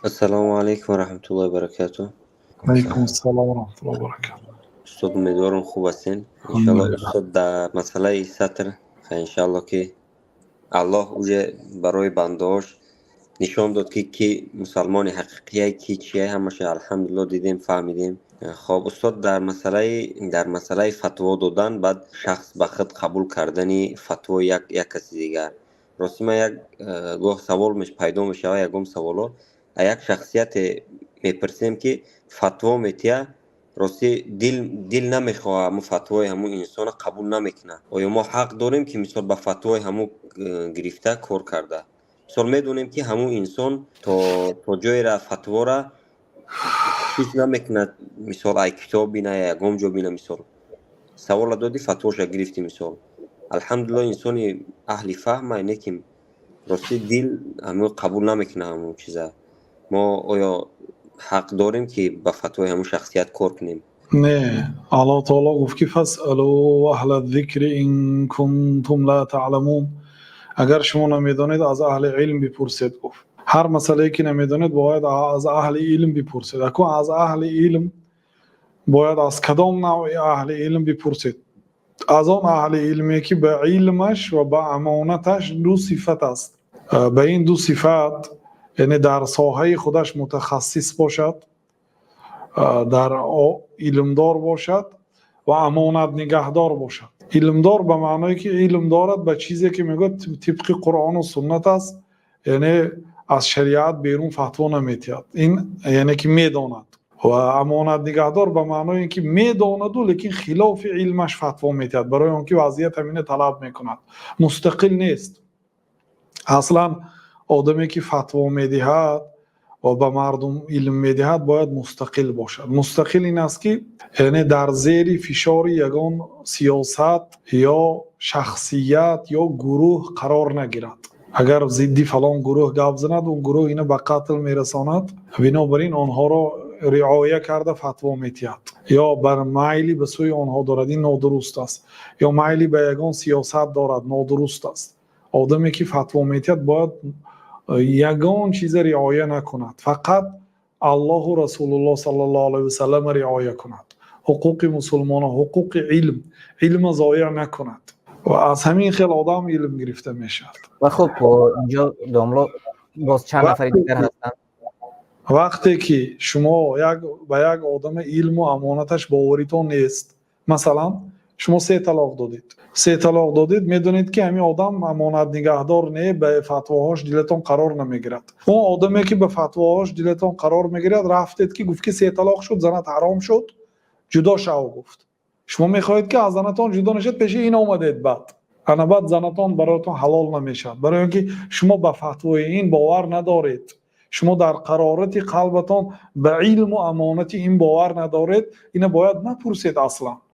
Ассалому алайкум ва раҳматуллоҳи ва баракатуҳ. Алайкум ассалом ва раҳматуллоҳи ва баракатуҳ. Устод, умедворам, хуб ҳастен. Иншалло, устод, дар масъалаи сатр, иншалло, ки Аллоҳ уже барои бандаҳош нишон дод, ки ки мусалмони ҳақиқие, ки чие, ҳамаша, алҳамдулилло, дидем, фаҳмидем. Хоб, устод, дар масъалаи фатво додан, баъд шахс ба худ қабул кардани фатвои як каси дигар, рости, ман як гоҳ савол пайдо мешавад, ягон саволо а як шахсияте мепурсем, ки фатво метиҳа, ростӣ, дил намехоҳад, ҳамун фатвои ҳамун инсона қабул намекунад. Оё мо ҳақ дорем, ки, мисол, ба фатвои ҳамун гирифта кор карда? Мисол, медонем, ки ҳамун инсон то ҷойера фатвора чиз намекунад, мисол, ай китоб бина, ягон ҷо бина. Мисол, савола додӣ, фатвоша гирифтӣ, мисол, алҳамдулилло, инсони аҳли фаҳма, не ки, ростӣ, дил ҳамун қабул намекунад ҳамун чиза. Мо оё ҳақ дорем, ки ба фатвои ҳамун шахсият кор кунем? Не, Аллоҳ таоло гуфт, ки فاسألوا أهل الذكر إن كنتم لا تعلمون. Агар шумо намедонед, аз аҳли илм бипурсед, гуфт. Ҳар масъалае ки намедонед, бояд аз аҳли илм бипурсед. Акун аз аҳли илм бояд аз кадом навъи аҳли илм бипурсед? Аз он аҳли илме, ки ба илмаш ва ба амонаташ ду сифат аст. Ба ин ду сифат, яъне дар соҳаи худаш мутахассис бошад, дар илмдор бошад ва амонатнигаҳдор бошад. Илмдор ба маъное, ки илм дорад ба чизе, ки мегӯяд, тибқи Қуръону суннат аст, яъне аз шариат берун фатво наметиҳад, ин яъне ки медонад. Ва амонатнигаҳдор ба маънои ин ки медонаду, лекин хилофи илмаш фатво метиҳад, барои он ки вазъият ҳамина талаб мекунад, мустақил нест. Аслан одаме, ки фатво медиҳад ва ба мардум илм медиҳад, бояд мустақил бошад. Мустақил ин аст, ки яъне дар зери фишори ягон сиёсат ё шахсият ё гурӯҳ қарор нагирад. Агар зидди фалон гурӯҳ гап занад, он гурӯҳ ина ба қатл мерасонад, бинобар ин онҳоро риоя карда фатво метиҳад ё бар майли ба сӯи онҳо дорад, ин нодуруст аст. Ё майли ба ягон сиёсат дорад, нодуруст аст. Одаме, ки фатво метиҳад, бояд ягон чиза риоя накунад, фақат Аллоҳу Расулуллоҳ саллаллоҳу алайҳи васаллам риоя кунад, ҳуқуқи мусулмонон, ҳуқуқи илм, илма зоеъ накунад ва аз ҳамин хел одам илм гирифта мешавад. Ва хуб, инҷо, домло, боз чанд нафари дигар ҳастанд. Вақте ки шумо ба як одами илму амонаташ боваритон нест, масалан, шумо се талоқ додед, се талоқ додед, медонед, ки ҳамин одам амонатнигаҳдор не, ба фатвоҳош дилатон қарор намегирад. Он одаме, ки ба фатвоҳош дилатон қарор мегирад, рафтед, ки гуфт, ки се талоқ шуд, занат ҳаром шуд, ҷудо шав, гуфт. Шумо мехоҳед, ки аз занатон ҷудо нашед, пеши ин омадед, баъд ана баъд занатон бароятон ҳалол намешавад, барои он ки шумо ба фатвои ин бовар надоред. Шумо дар қарорати қалбатон ба илму амонати ин бовар надоред. Ина бояд напурсед аслан.